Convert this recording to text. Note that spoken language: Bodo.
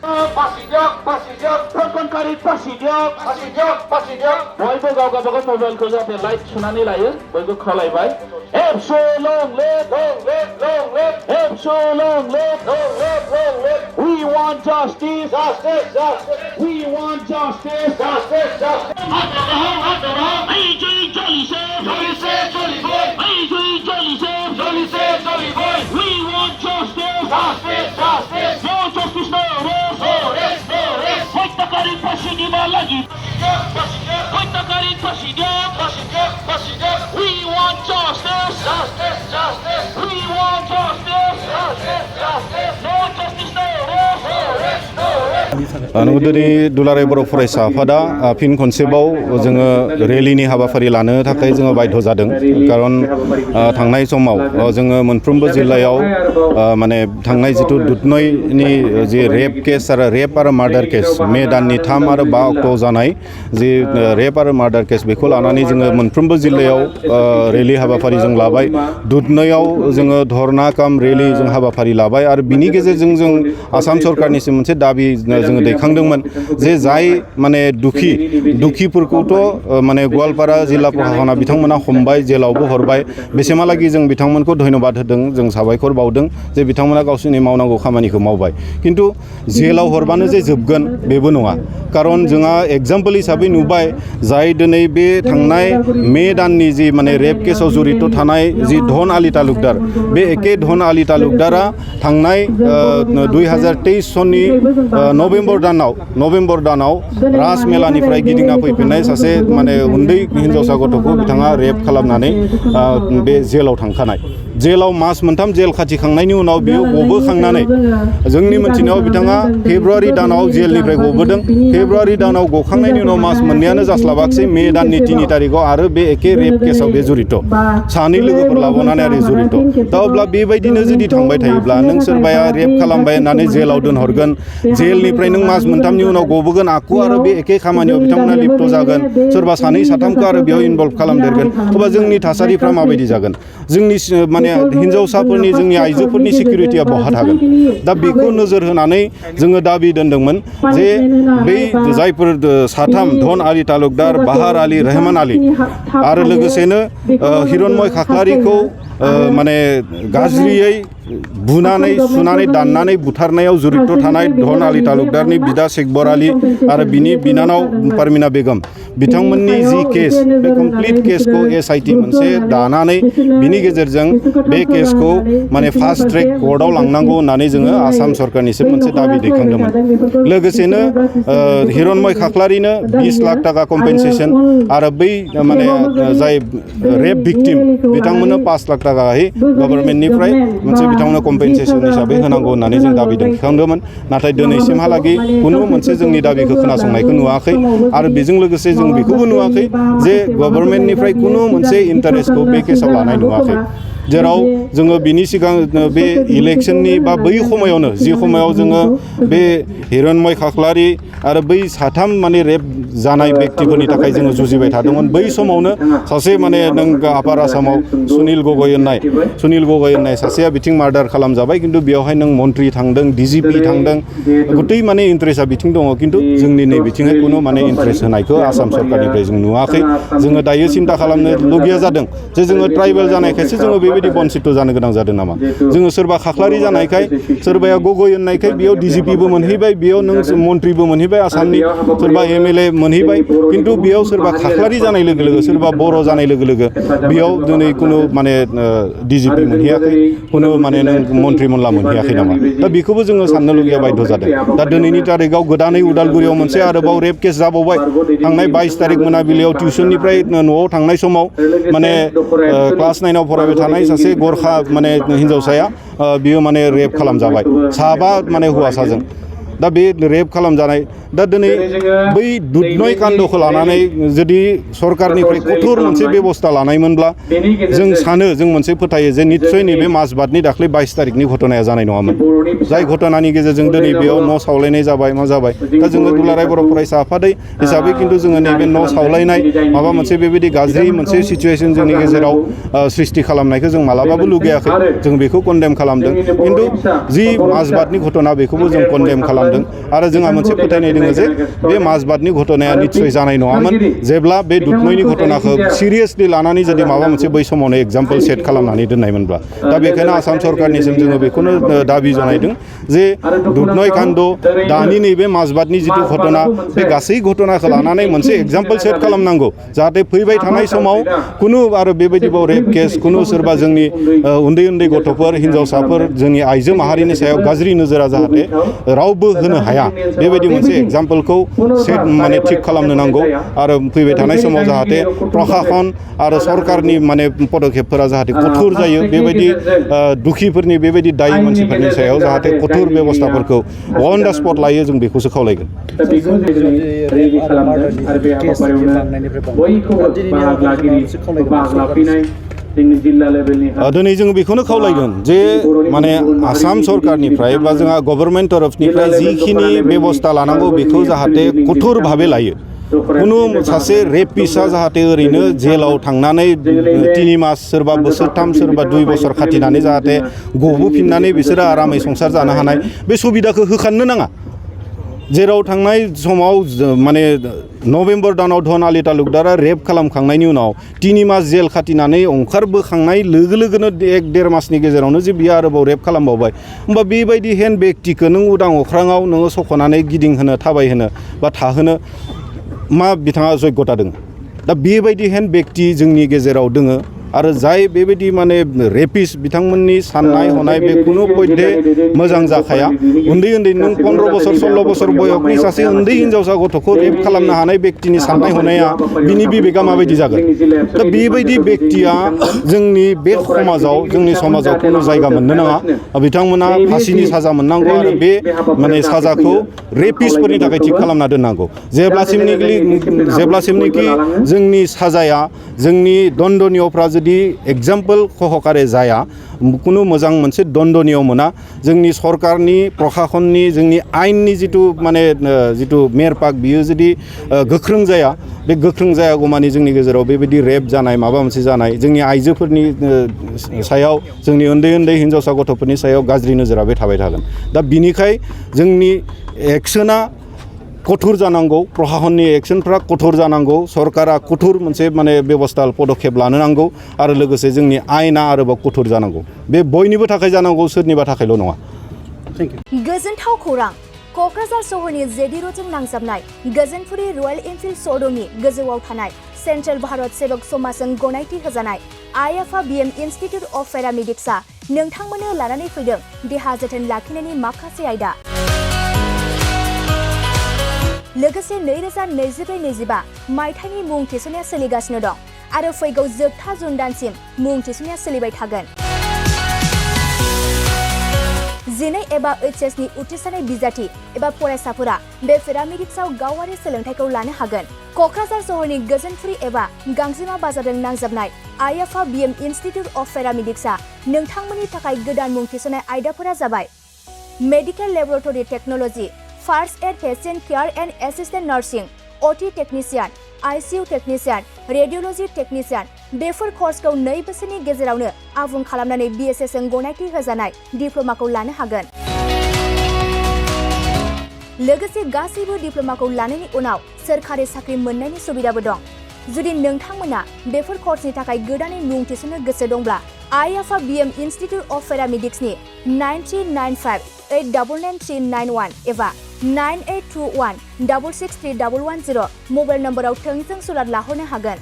बयबो गाव गावबागाव मबाइलखौ जाहाथे लाइट सुनानै लायो बयबो खावलायबाय We want justice. We want justice. We want justice. No justice, no arrest. Koitakarin pasinima lagi. Koitakarin pasinima. We want justice. We want justice. No justice, no arrest. दिनै दुलाराय बर' फरायसा आफादा फिन खनसेबाव जोङो रेलिनि हाबाफारि लानो थाखाय जोङो बाध्य जादों खारन थांनाय समाव जोङो मोनफ्रोमबो जिल्लायाव माने थांनाय जितु दुधनयनि जि रेप केस आरो मार्डार केस मे दाननि 3 आरो 5 अक्ट'आव जानाय जि रेप आरो मार्डार केस बेखौ लानानै जोङो मोनफ्रोमबो जिल्लायाव रेलि हाबाफारि जों लाबाय दुधनयआव जोङो धरना काम रेलि जों हाबाफारि लाबाय आरो बिनि गेजेरजों जों आसाम सरकारनिसिम मोनसे दाबि जोङो दैखांदोंमोन जे जाय माने दुखिफोरखौथ' माने गवालपारा जिल्ला प्रशासना बिथांमोना हमबाय जेलावबो हरबाय बेसेमहालागै जों बिथांमोनखौ धन्यबाद होदों जों साबायखर बावदों जे बिथांमोना गावसोरनि मावनांगौ खामानिखौ मावबाय किन्तु जेलाव हरबानो जे जोबगोन बेबो नङा खारन जोंहा एग्जाम्पल हिसाबै नुबाय जाय दिनै बे थांनाय मे दाननि जि माने रेप केसाव जड़ित थानाय जि धन आली तालुकदार बे एके धन आली तालुकदारा थांनाय 2023 सननि नभेम्बर दानाव राजमेलानिफ्राय गिदिंना फैफिननाय सासे माने उन्दै हिनजावसा गथ'खौ बिथाङा रेप खालामनानै बे जेलाव थांखानाय जेलाव मास मोनथाम जेल खाथिखांनायनि उनाव बियो गबोखांनानै जोंनि मोनथिनायाव बिथाङा फेब्रुवारि दानाव जेलनिफ्राय गबोदों फेब्रुवारि दानाव गखांनायनि उनाव मास मोननैयानो जास्लाबाखसै मे दाननि 3 तारिखआव आरो बे एके रेप केसाव बे जड़ित सानै लोगोफोर लाबावनानै आरो जड़ित दा अब्ला बेबायदिनो जुदि थांबाय थायोब्ला नों सोरबाया रेप खालामबाय होननानै जेलाव दोनहरगोन जेलनिफ्राय नों मास मोनथामनि उनाव गबोगोन आकु आरो बे एके खामानियाव बिथांमोना लिप्त जागोन सोरबा सानै साथामखौ आरो बेयाव इनभल्भ खालामदेरगोन अब्ला जोंनि थासारिफ्रा माबायदि जागोन जोंनि माने हिनजावसाफोरनि जोंनि आइजोफोरनि सिकिउरिटिया बहा थागोन दा बेखौ नोजोर होनानै जोङो दाबि दोनदोंमोन जे बै जायफोर साथाम धन आली तालुकदार बाहार आली रहमान आली आरो लोगोसेनो हिरनमय खाख्लारिखौ माने गाज्रियै बुनानै सुनानै दाननानै बुथारनायाव जड़ित थानाय धन आली तालुकदारनि बिदा शेखबर आली आरो बिनि बिनानाव पारमिना बेगम बिथांमोननि जि केस बे कमप्लिट केसखौ SIT मोनसे दानानै बिनि गेजेरजों बे केसखौ माने फास्ट ट्रेक कर्टआव लांनांगौ होननानै जोङो आसाम सरकारनिसिम मोनसे दाबि दैखांदोंमोन लोगोसेनो हिरनमय खाख्लारिनो 20 लाख टाका कम्पेनसेसन आरो बै माने जाय रेप भिक्टिम बिथांमोननो 5 लाख टाकायै गभर्नमेन्टनिफ्राय मोनसे बिथांमोननो कम्पेनसेसन हिसाबै होनांगौ होननानै जों दाबि दैखांदोंमोन नाथाय दिनैसिमहालागै कुनु मोनसे जोंनि दाबिखौ खोनासंनायखौ नुवाखै आरो बेजों लोगोसे जों बेखौबो नुवाखै जे गभर्नमेन्टनिफ्राय कुनु मोनसे इन्टारेस्टखौ बे केसाव लानाय नुवाखै जेराव जोङो बिनि सिगां बे इलेक्शननि बा बै समायावनो जि समायाव जोङो बे हिरनमय खाख्लारि आरो बै साथाम माने रेप जानाय व्यक्तिफोरनि थाखाय जोङो जुजिबाय थादोंमोन बै समावनो सासे माने नों आपार आसामाव सुनिल गगৈ होननाय सासेया बिथिं मार्डार खालामजाबाय किन्तु बेयावहाय नों मन्त्रि थांदों DGP थांदों गुतै माने इन्ट्रेस्टआ बिथिं दङ किन्तु जोंनि नै बिथिंहाय कुनु माने इन्ट्रेस्ट होनायखौ आसाम सरकारनिफ्राय जों नुवाखै जोङो दायो सिन्ता खालामनो लुगैया जादों जे जोङो ट्राइबेल जानायखायसो जोङो बेबायदि बन्सित जानो गोनां जादों नामा जोङो सोरबा खाख्लारि जानायखाय सोरबाया गगৈ होननायखाय बेयाव DGPबो मोनहैबाय बेयाव नों मन्त्रिबो मोनहैबाय आसामनि सोरबा MLA मोनहैबाय किन्तु बेयाव सोरबा खाख्लारि जानाय लोगो लोगो सोरबा बर' जानाय लोगो लोगो बेयाव दिनै कुनु माने DGP मोनहैयाखै कुनु माने नों मन्त्रि मोनला मोनहैयाखै नामा दा बेखौबो जोङो साननो लुगैया बाध्य जादों दा दिनैनि तारिखआव गोदानै उदालगुरियाव मोनसे आरोबाव रेप केस जाबावबाय थांनाय 22 तारिख मोनाबिलियाव टिउसननिफ्राय न'आव थांनाय समाव माने क्लास 9आव फरायबाय थानाय सासे गरखा माने हिनजावसाया बियो माने रेप खालामजाबाय 7 माने हौवासाजों दा बे रेप खालामजानाय दा दिनै बै दुधनय कान्दखौ लानानै जुदि सरकारनिफ्राय कठोर मोनसे बेबस्था लानायमोनब्ला जों मोनसे फोथायो जे निस्सय नैबे माजबादनि दाख्लै 22 तारिखनि घटनाया जानाय नङामोन जाय घटनानि गेजेरजों दिनै बेयाव न' सावलायनाय जाबाय मा जाबाय दा जोङो दुलाराय बर' फरायसा आफादै हिसाबै किन्तु जोङो नैबे न' सावलायनाय माबा मोनसे बेबायदि गाज्रि मोनसे सिचुवेसन जोंनि गेजेराव सृष्टि खालामनायखौ जों मालाबाबो लुगैयाखै जों बेखौ कन्डेम खालामदों किन्तु जि माजबादनि घटना बेखौबो जों कन्डेम खालामदों खालामदों आरो जोंहा मोनसे फोथायनाय दङ जे बे माजबादनि घटनाया निस्सय जानाय नङामोन जेब्ला बे दुधनैनि घटनाखौ सिरियासलि लानानै जुदि माबा मोनसे बै समावनो एग्जाम्पल सेट खालामनानै दोननायमोनब्ला दा बेखायनो आसाम सरकारनिसिम जोङो बेखौनो दाबि जनायदों जे दुधनৈ काण्ड दानि नैबे माजबादनि जिथु घटना बे गासै घटनाखौ लानानै मोनसे एग्जाम्पल सेट खालामनांगौ जाहाथे फैबाय थानाय समाव खुनु आरो बेबायदिबाव रेप केस खुनु सोरबा जोंनि उन्दै उन्दै गथ'फोर हिन्जावसाफोर जोंनि आइजो माहारिनि सायाव गाज्रि नोजोरा जाहाथे रावबो होनो हाया बेबायदि मोनसे एग्जाम्पलखौ सेट माने थिग खालामनो नांगौ आरो फैबाय थानाय समाव जाहाथे प्रशासन आरो सरकारनि माने पदक्षेपफोरा जाहाथे कठोर जायो बेबायदि दुखिफोरनि बेबायदि दायी मानसिफोरनि सायाव जाहाथे कठोर बेबस्थाफोरखौ अन दा स्पट लायो जों बेखौसो खावलायगोन दिनै जों बेखौनो खावलायगोन जे माने आसाम सरकारनिफ्राय बा जोंहा गभर्नमेन्ट तरफनिफ्राय जिखिनि बेबस्था लानांगौ बेखौ जाहाथे कठोर भाबै लायो खुनु सासे रेपिस्टआ जाहाथे ओरैनो जेलाव थांनानै 3 मास सोरबा बोसोरथाम सोरबा 2 बोसोर खाथिनानै जाहाथे गबोफिननानै बिसोरो आरामै संसार जानो हानाय बे सुबिदाखौ होखानो नाङा जेराव थांनाय समाव माने नभेम्बर दानाव धनालि तालुकदारा रेप खालामखांनायनि उनाव 3 मास जेल खाथिनानै ओंखारबोखांनाय लोगो लोगोनो 1-1.5 मासनि गेजेरावनो जे बियो आरोबाव रेप खालामबावबाय होमबा बेबायदि हेन बेक्तिखौ नों उदां अख्राङाव नोङो सख'नानै गिदिंहोनो थाबायहोनो बा थाहोनो मा बिथाङा जग्यता दङ दा बेबायदि हेन बेक्ति जोंनि गेजेराव दोङो आरो जाय बेबायदि माने रेपिस्ट बिथांमोननि साननाय हनाय बे खुनु पयधे मोजां जाखाया उन्दै उन्दै नों 15 बोसोर 16 बोसोर बयसनि सासे उन्दै हिनजावसा गथ'खौ रेप खालामनो हानाय बेक्तिनि साननाय हनाया बिनि बिबेका माबायदि जागोन दा बेबायदि बेक्तिया जोंनि बे समाजाव खुनु जायगा मोननो नाङा बिथांमोना फासिनि साजा मोननांगौ आरो बे माने साजाखौ रेपिस्टफोरनि थाखाय थिग खालामना दोननांगौ जेब्लासिमनिखि जोंनि साजाया जोंनि दण्डनीयफ्रा जुदि एग्जाम्पल सहकारे जाया खुनु मोजां मोनसे दण्डनीय मोना जोंनि सरकारनि प्रशासननि जोंनि आइननि जिथु मेरपाक बियो जुदि गोख्रों जाया बे गोख्रों जायागौमानि जोंनि गेजेराव बेबायदि रेप जानाय माबा मोनसे जानाय जोंनि आइजोफोरनि सायाव जोंनि उन्दै उन्दै हिन्जावसा गथ'फोरनि सायाव गाज्रि नोजोरा बे थाबाय थागोन दा बिनिखाय जोंनि एक्सना कठोर जानांगौ प्रशासननि एक्सनफ्रा कठोर जानांगौ सरकारा कठोर मोनसे माने बेबस्था पदक्षेप लानो नांगौ आरो लोगोसे जोंनि आयेना आरोबाव कठोर जानांगौ बे बयनिबो थाखाय जानांगौ सोरनिबा थाखायल' नङा गोजोनथाव खौरां क'क्राझार सहरनि जेडि र'डजों नांजाबनाय गोजोनपुरी रयेल एनफिल्ड श'रुमनि गोजौआव थानाय सेन्ट्रेल भारत सेबक समाजजों गनायथि होजानाय IFABM इन्स्टिट्युट अफ पेरामेडिक्सआ नोंथांमोननो लानानै फैदों देहा जोथोन लाखिनायनि माखासे आयदा लोगोसे 2024-25 मायथाइनि मुं थिसननाया सोलिगासिनो दं आरो फैगौ जोबथा जुन दानसिम मुं थिसननाया सोलिबाय थागोन 12 एबा HS नि उथ्रिसारनाय बिजाथि एबा फरायसाफोरा बे पेरामेडिक्सआव गावारि सोलोंथाइखौ लानो हागोन क'क्राझार सहरनि गोजोनपुरी एबा गांजिमा बाजारजों नांजाबनाय IFABM इन्स्टिट्युट अफ पेरामेडिक्सआ नोंथांमोननि थाखाय गोदान मुं थिसननाय आयदाफोरा जाबाय medical laboratory technology First Aid Patient Care and Assistant Nursing, OT Technician, ICU Technician, Radiology Technician बेफोर कर्सखौ 2 बोसोरनि गेजेरावनो आबुं खालामनानै BSS जों गनायथि होजानाय डिप्ल'माखौ लानो हागोन लोगोसे गासैबो डिप्ल'माखौ लानायनि उनाव सोरखारि साख्रि मोननायनि सुबिदाबो दं जुदि नोंथांमोना बेफोर कर्सनि थाखाय गोदानै मुं थिसननो गोसो दंब्ला IFABM इन्स्टिट्युट अफ पेरामेडिक्सनि 9395899391 एबा 9821663110 मबाइल नम्बराव थोंजों सुलाद लाहरनो हागोन